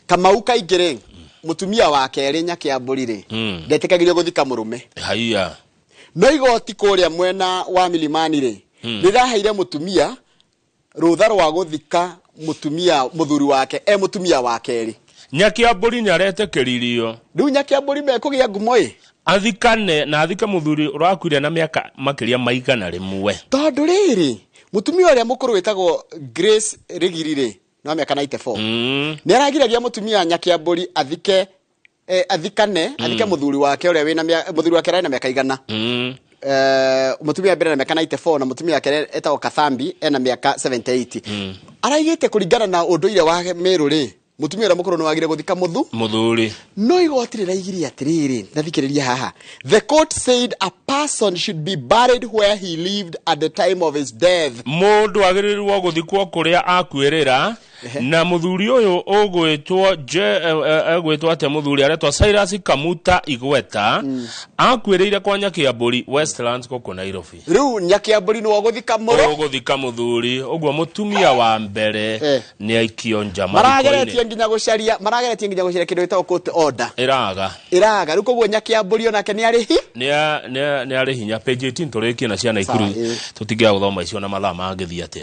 Kamau kaingĩ rĩ, mũtumia wa kerĩ Nyakĩambũri rĩ, ndetĩkagĩrio gũthika mũrũme. Haiya. No igoti kũrĩa mwena wa Milimani rĩ, rĩraheire mũtumia rũtha rwa gũthika mũtumia mũthuri wake e mũtumia wa kerĩ. Nyakĩambũri nĩ aretĩkĩririo. Rĩu Nyakĩambũri mekũgĩa ngumo ĩ. Athikane na athike mũthuri ũrakuire na mĩaka makĩria ma 100. Tondũ rĩrĩ, mũtumia ũrĩa mũkũrũ wĩtagwo Grace Rĩgiri rĩ, nĩ wa mĩaka 94. Nĩ aragiragia mũtumia Nyakĩambũri athike athikane, athike mũthuri wake ũrĩa wĩna mũthuri wake arĩ na mĩaka 100. Mũtumia wa mbere na mĩaka 94 na mũtumia wake etagwo Kathambi ena mĩaka 78. Araigĩte kũringana na ũndũire wa Meru rĩ, mũtumia ũrĩa mũkũrũ nĩ wagire gũthika mũthu. Mũthuri. No igoti rĩraigire atĩrĩrĩ, na thikĩrĩria haha. The court said a person should be buried where he lived at the time of his death. Mũndũ agĩrĩirwo gũthikwo kũrĩa akuĩrĩra, na mũthuri ũyũ ũgwĩtwo je, egwĩtwo atĩa mũthuri aretwo Cyrus Kamuta Igweta, akuĩrĩire kwa Nyakĩambũri Westlands gũkũ Nairobi. Rĩu Nyakĩambũri nĩwe ũgũthika mũrũ. Ũgũthika mũthuri, ũguo mũtumia wa mbere nĩ aikio nja Marageretie mathiko-inĩ. nginya gũcaria, marageretie nginya gũcaria kĩndũ gĩtagwo court order. Ĩraga. Ĩraga. Rĩu koguo Nyakĩambũri onake nĩ arĩ hi? Nĩ arĩ hinya. Page 18 tũrĩkie na ciana Sawa, Ikuru. ĩĩ. Tũtingĩaga gũthoma icio na mathaa mangĩthiĩ atĩa.